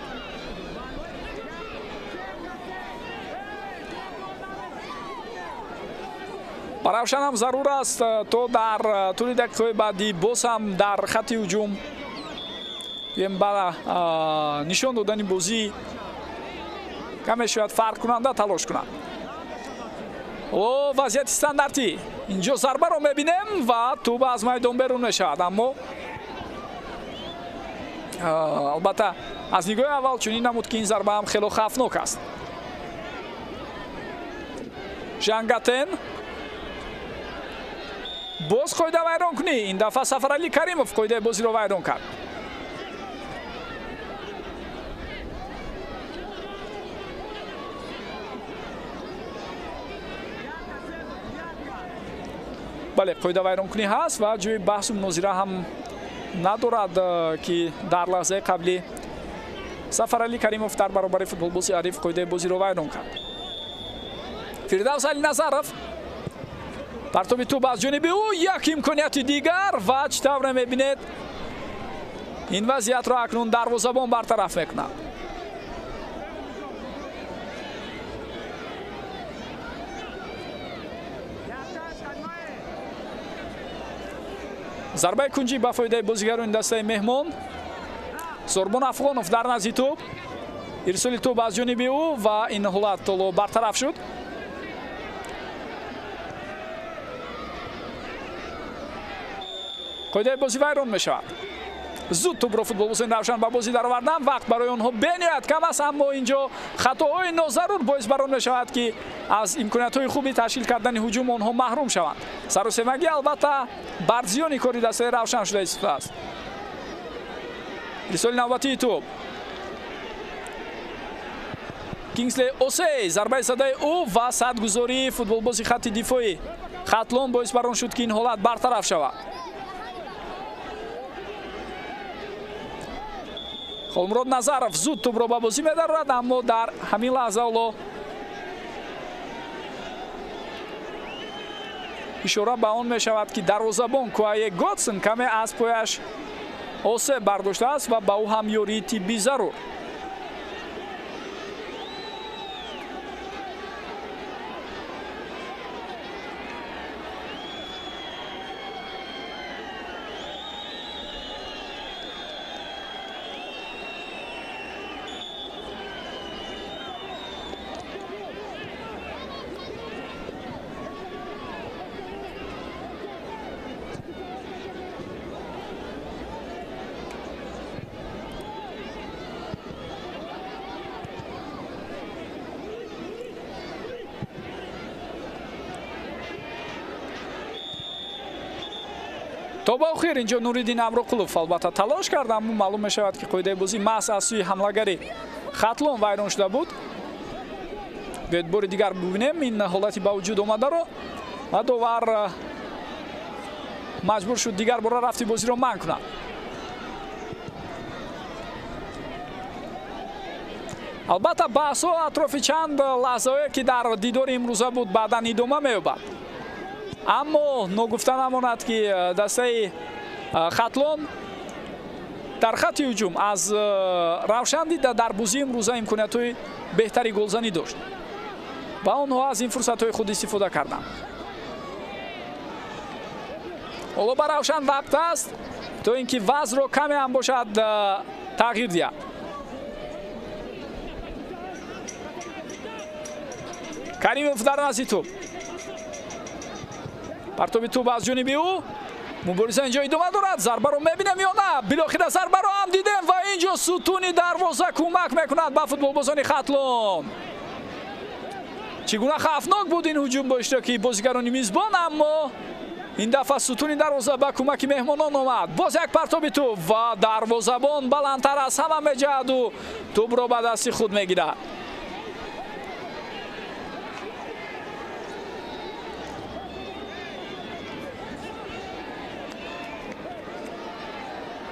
Ба Равшанам зарур аст, то дар тӯли дақиқаҳои баъдӣ боз ҳам дар хатти ҳуҷум ба нишон додани бозӣ каме шояд фарқкунанда талош кунад. О, вазъияти стандартӣ. Инҷо зарбаро мебинем ва тӯб аз майдон берун мешавад, аммо албатта аз нигоҳи аввал чунин намуд, ки ин зарба ҳам хело хавфнок аст. Жангатен боз қоида вайрон кунӣ. Ин дафъа Сафаралӣ Каримов қоидаи бозиро вайрон кард. Бале, қоида вайронкунӣ ҳаст ва ҷои баҳсу мунозира ҳам надорад, ки дар лаҳзаи қаблӣ Сафаралӣ Каримов дар баробари футболбози ҳариф қоидаи бозиро вайрон кард. Фирдавс Алиназаров партоби тӯб аз ҷониби ӯ, як имконияти дигар ва чӣ тавре мебинед, ин вазъиятро акнун дарвозабон бартараф мекунад. Зарбаи кунҷӣ ба фоидаи бозигарони дастаи меҳмон. Сорбон Афғонов дар назди тӯб. Ирсоли тӯб аз ҷониби ӯ ва ин ҳолат толо бартараф шуд. Қоидаи бозӣ вайрон мешавад. Зуд тӯбро футболбозони Равшан ба бозӣ дароварданд. Вақт барои онҳо бениҳоят кам аст, аммо инҷо хатоҳои нозарур боис бар он мешавад, ки аз имкониятҳои хуби ташкил кардани ҳуҷум онҳо маҳрум шаванд. Саросемагӣ албатта бар зиёни кори дастаи Равшан шуда истодааст. Ирсоли навбатии тӯб. Кингсли Осей, зарбаи задаи ӯ ва садгузории футболбози хатти дифоӣ Хатлон боис бар он шуд, ки ин ҳолат бартараф шавад. Холмурод Назаров зуд тӯбро ба бозӣ медарорад, аммо дар ҳамин лаҳза ҳоло ишора ба он мешавад, ки дарвозабон Куае Готсен каме аз пояш осеб бардоштааст ва ба ӯ ҳам ёрии тиббӣ зарур. То ба охир инҷо Нуриддин Амроқулов албатта талош кард, аммо маълум мешавад, ки қоидаи бозӣ маҳз аз сӯи ҳамлагари Хатлон вайрон шуда буд. Биёед бори дигар бубинем ин ҳолати ба вуҷуд омадаро ва довар маҷбур шуд дигар бора рафти бозиро манъ кунад. Албатта баҳсҳо атрофи чанд лаҳзаҳое, ки дар дидори имрӯза буд, баъдан идома меёбад. Аммо ногуфта намонад, ки дастаи Хатлон дар хатти ҳуҷум аз Равшан дида дар бозии имрӯза имкониятҳои беҳтари голзанӣ дошт ва онҳо аз ин фурсатҳои худ истифода карданд. Ҳоло ба Равшан вақт аст то ин ки вазъро каме ҳам бошад тағйир диҳад. Каримов дар назди тӯб. Партоби тӯб аз ҷониби ӯ. Мубориза инҷо идома дорад. Зарбаро мебинем ё на? Билохира зарбаро ҳам дидем ва инҷо сутуни дарвоза кӯмак мекунад ба футболбозони Хатлон. Чӣ гуна хавфнок буд ин ҳуҷум бо иштироки бозигарони мизбон, аммо ин дафъа сутуни дарвоза ба кӯмаки меҳмонон омад. Боз як партоби тӯб ва дарвозабон баландтар аз ҳама меҷаҳаду тӯбро ба дасти худ мегирад.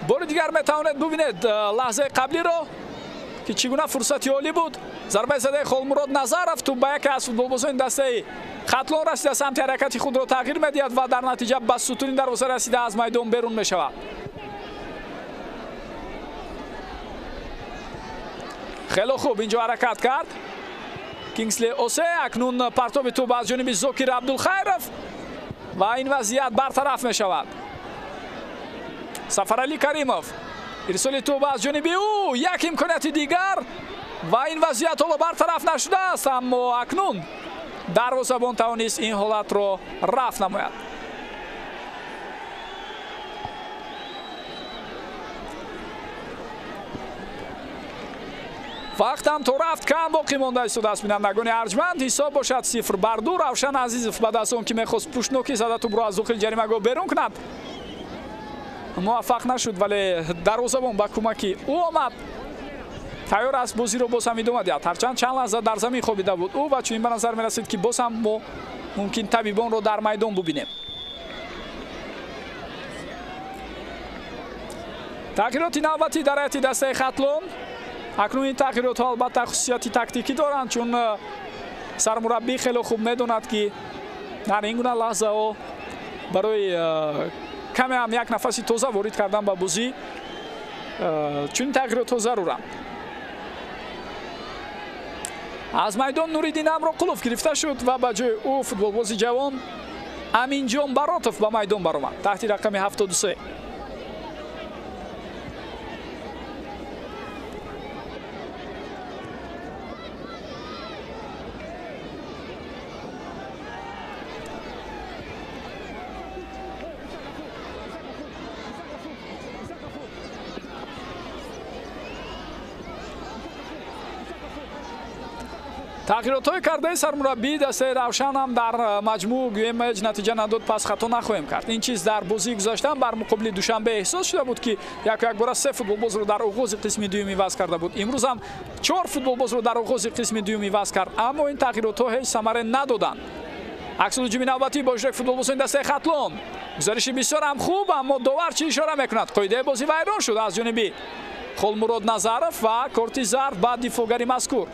Бори дигар метавонед бубинед лаҳзаи қаблиро, ки чӣ гуна фурсати олӣ буд. Зарбаи задаи Холмурод Назаров тӯб ба яке аз футболбозони дастаи Хатлон расида, самти ҳаракати худро тағйир медиҳад ва дар натиҷа ба сутуни дарвоза расида аз майдон берун мешавад. Хело хуб инҷо ҳаракат кард Кингсли Осе. Акнун партоби тӯб аз ҷониби Зокир Абдулхайров ва ин вазъият бартараф мешавад. Сафаралӣ Каримов, ирсоли тӯб аз ҷониби ӯ, як имконияти дигар ва ин вазъият ҳоло бартараф нашудааст, аммо акнун дарвозабон тавонист ин ҳолатро рафт намояд. Вақтам то рафт кам боқӣ монда истодааст. Бинандагони арҷманд, ҳисоб бошад 0-2. Равшан Азизов баъд аз он ки мехост пуштнокӣ зада тӯбро аз дохили ҷаримагоҳ берун кунад, муваффақ нашуд, вале дарвозабон ба кӯмаки ӯ омад. Тайёр аст бозиро боз ҳам идома диҳад. Ҳарчанд чанд лаҳза дар замин хобида буд ӯ ва чунин ба назар мерасид, ки боз ҳам мо мумкин табибонро дар майдон бубинем. Тағйироти навбатӣ дар ҳайати дастаи Хатлон. Акнун ин тағйиротҳо албатта хусусияти тактикӣ доранд, чун сармураббӣ хеле хуб медонад, ки дар ин гуна лаҳзаҳо барои каме ҳам як нафаси тоза ворид кардан ба бозӣ чунин тағйиротҳо заруранд. Аз майдон Нуриддин Амроқулов гирифта шуд ва ба ҷои ӯ футболбози ҷавон Аминҷон Баротов ба майдон баромад таҳти рақами 73. Тағйиротҳои кардаи сармураббии дастаи Равшан ҳам дар маҷмӯъ гӯем ҳеҷ натиҷа надод, пас хато нахоҳем кард. Ин чиз дар бозии гузашта бар муқобили Душанбе эҳсос шуда буд, ки яку якбора 3 футболбозро дар оғози қисми дуюм иваз карда буд. Имрӯз ҳам 4 футболбозро дар оғози қисми дуюм иваз кард, аммо ин тағйиротҳо ҳеҷ самаре надоданд. Аксулҳуҷуми навбатӣ бо иштироки футболбозони дастаи Хатлон. Гузариши бисёр ҳам хуб, аммо довар чӣ ишора мекунад? Қоидаи бозӣ вайрон шуд аз ҷониби Холмурод Назаров ва корти зард ба дифоъгари мазкур.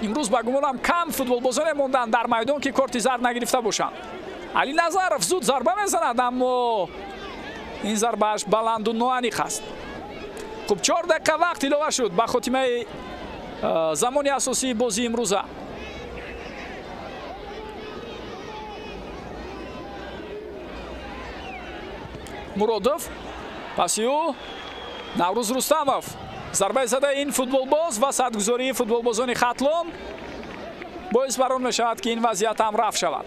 Имрӯз ба гумонам кам футболбозоне монданд дар майдон, ки корти зард нагирифта бошанд. Али Назаров зуд зарба мезанад, аммо ин зарбааш баланду ноаниқ аст. Хуб, 4 дақиқа вақт илова шуд ба хотимаи замони асосии бозии имрӯза. Муродов, паси ӯ Наврӯз Рустамов. Зарбаи задаи ин футболбоз ва садгузории футболбозони Хатлон боис бар он мешавад, ки ин вазъият ҳам рафт шавад.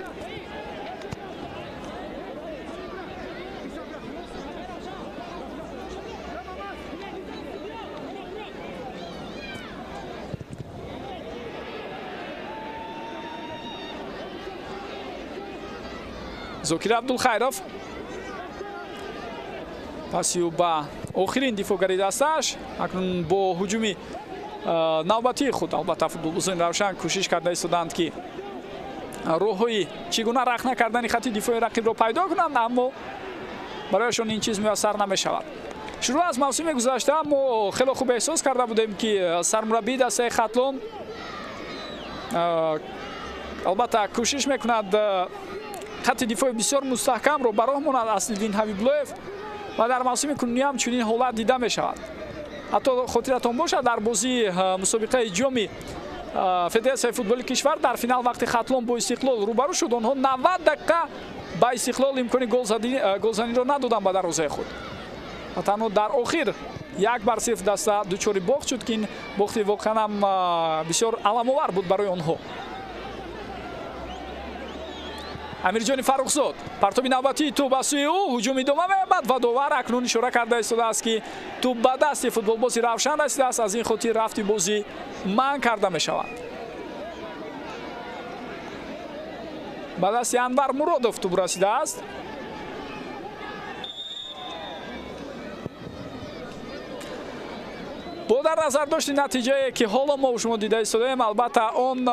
Зокир Абдулхайров паси ӯ ба охирин дифоъгари дастааш. Акнун бо ҳуҷуми навбатии худ албатта футболбозони Равшан кӯшиш карда истоданд, ки роҳҳои чӣ гуна рахна кардани хати дифои рақибро пайдо кунанд, аммо барояшон ин чиз муяссар намешавад. Шурӯъ аз мавсими гузашта мо хело хуб эҳсос карда будем, ки сармураббии дастаи Хатлон албатта кӯшиш мекунад хати дифои бисёр мустаҳкамро ба роҳ монад Аслиддин Ҳабибуллоев ва дар мавсими кунунӣ ҳам чунин ҳолат дида мешавад. Ҳатто хотиратон бошад, дар бозии мусобиқаи ҷоми Федератсияи футболи кишвар дар финал вақти Хатлон бо Истиқлол рӯбарӯ шуд, онҳо 90 дақиқа ба Истиқлол имкони голзаниро надоданд ба дарвозаи худ. Ва танҳо дар охир 1-0 даста дучори бохт шуд, ки ин бохти воқеан ҳам бисёр аламовар буд барои онҳо. Амирҷони Фаррухзод партоби навбатии тӯб ба сӯи ӯ, ҳуҷум идома меёбад ва довар акнун ишора карда истодааст, ки тӯб ба дасти футболбози Равшан расидааст. Аз ин хотир рафти бозӣ манъ карда мешавад. Ба дасти Анвар Муродов тӯб расидааст. Бо дар назар дошти натиҷае, ки ҳоло мо шумо дида истодаем, албатта он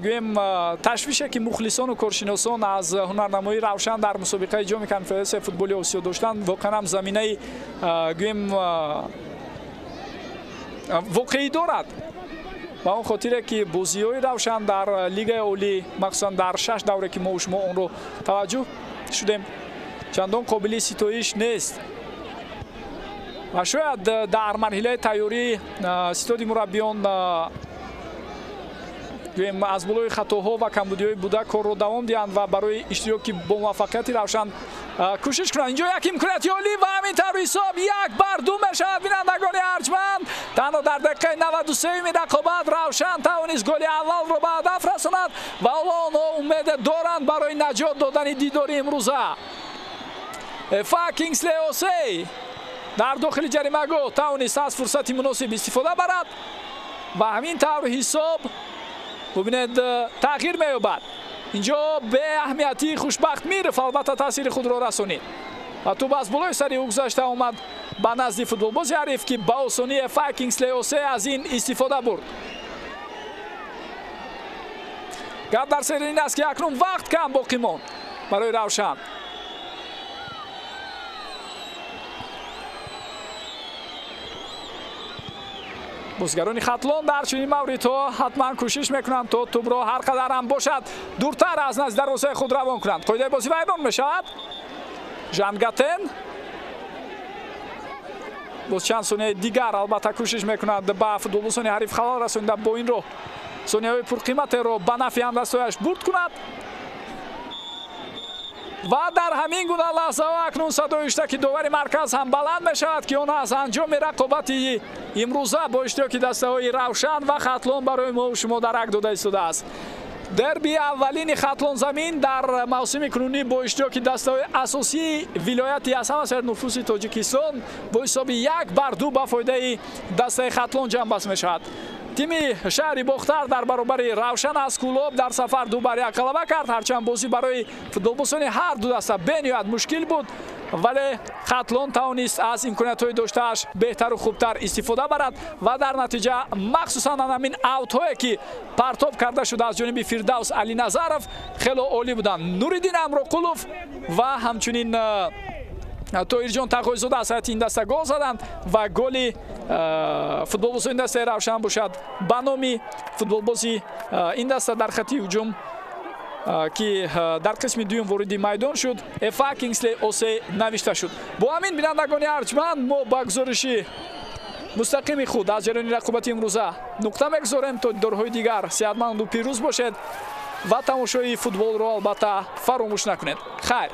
гӯем ташвише, ки мухлисону коршиносон аз ҳунарнамоии Равшан дар мусобиқаи ҷоми конфедератсияи футболи Осиё доштанд, воқеан ҳам заминаи гӯем воқеӣ дорад. Ба он хотире, ки бозиҳои Равшан дар лигаи олӣ, махсусан дар 6 давре, ки мо шумо онро таваҷҷӯҳ шудем, чандон қобили ситоиш нест. Ва шояд дар марҳилаи тайёрӣ ситоди мураббиён гӯем аз болои хатоҳо ва камбудиҳои буда корро давом диҳанд ва барои иштироки бо муваффақияти Равшан кӯшиш кунанд. Инҷо як имконияти олӣ ва ҳамин тавр ҳисоб 1-2 мешавад. Бинандагони арҷманд, танҳо дар дақиқаи 93-юми рақобат Равшан тавонист голи аввалро ба ҳадаф расонад ва ҳоло онҳо умед доранд барои наҷот додани дидори имрӯза. Эфа Кингсли Осей дар дохили ҷаримагоҳ тавонист аз фурсати муносиб истифода барад ва ҳамин тавр ҳисоб бубинед тағйир меёбад. Инҷо беаҳамиятии Хушбахт Миров албатта таъсири худро расонид ва тӯб аз болои сари ӯ гузашта омад ба назди футболбози ҳариф, ки ба осонӣ Эфа Кингсли Осей аз ин истифода бурд. Гап дар сари ин аст, ки акнун вақт кам боқӣ монд барои Равшан. Бозигарони Хатлон дар чунин мавридҳо ҳатман кӯшиш мекунанд, то тӯбро ҳар қадар ҳам бошад дуртар аз назди дарвозаи худ равон кунанд. Қоидаи бозӣ вайрон мешавад. Жангатен боз чанд сонияи дигар албатта кӯшиш мекунад ба футболбозони ҳариф халал расонида бо ин роҳ Сонияҳои пурқиматеро ба нафъи ҳамдастҳояш бурд кунад. Ва дар ҳамин гуна лаҳзаҳо акнун садои ҳуштаки довари марказ ҳам баланд мешавад, ки он аз анҷоми рақобати имрӯза бо иштироки дастаҳои Равшан ва Хатлон барои мо шумо дарак дода истодааст. Дерби аввалини Хатлонзамин дар мавсими кунунӣ бо иштироки дастаҳои асосии вилояти аз ҳама сернуфуси Тоҷикистон бо ҳисоби 1-2 ба фоидаи дастаи Хатлон ҷамъбаст мешавад. Тими шаҳри Бохтар дар баробари Равшан аз Кӯлоб дар сафар 2-1 ғалаба кард. Ҳарчанд бозӣ барои футболбозони ҳар ду даста бениҳоят мушкил буд, вале Хатлон тавонист аз имкониятҳои доштааш беҳтару хубтар истифода барад ва дар натиҷа махсусан ҳамин аутҳое ки партоб карда шуда аз ҷониби Фирдавс Алиназаров хело олӣ буданд. Нуриддин Амроқулов ва ҳамчунин Тоирҷон Тағойзода аз ҳайати ин даста гол заданд ва голи футболбозони ин дастаи Равшан бошад ба номи футболбози ин даста дар хати ҳуҷум, ки дар қисми дуюм вориди майдон шуд, Эфа Кингсли Осе навишта шуд. Бо ҳамин, бинандагони арҷманд, мо ба гузориши мустақими худ аз ҷараёни рақобати имрӯза нуқта мегузорем. То дидорҳои дигар сеҳатманду пирӯз бошед ва тамошои футболро албатта фаромӯш накунед. Хайр.